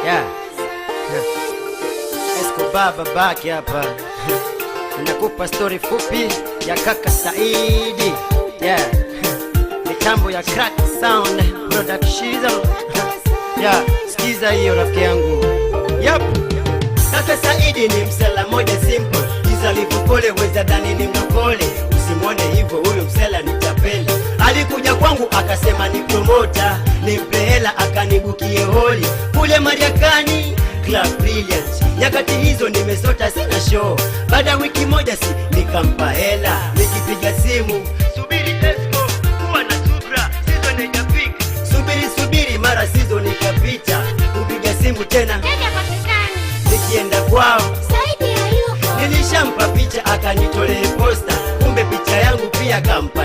Yeah. Escobar babake hapa. Nakupa story fupi ya kaka Saidi. Yeah. Mitambo ya Crack Sound Production. Yeah, sikiza hiyo rafiki yangu. Yep. Kaka Saidi ni msela moja simple. Jinsi alivyopole weza dhani ni mlokole. Usimwone hivyo, huyu msela ni tapeli. Alikuja kwangu akasema ni promota, nimpe hela akanibukie holi kule Mariakani Club Brilliant. Nyakati hizo nimesota, sina show. Baada ya wiki moja si nikampa hela, nikipiga simu, "Subiri Esco, kuwa na subra, season haijafika." Subiri subiri, mara season ikapita, kupiga simu tena, Dada patikani. Nikienda kwao Saidi hayuko. Nilishampa picha akanitolee posta, kumbe picha yangu pia kampa.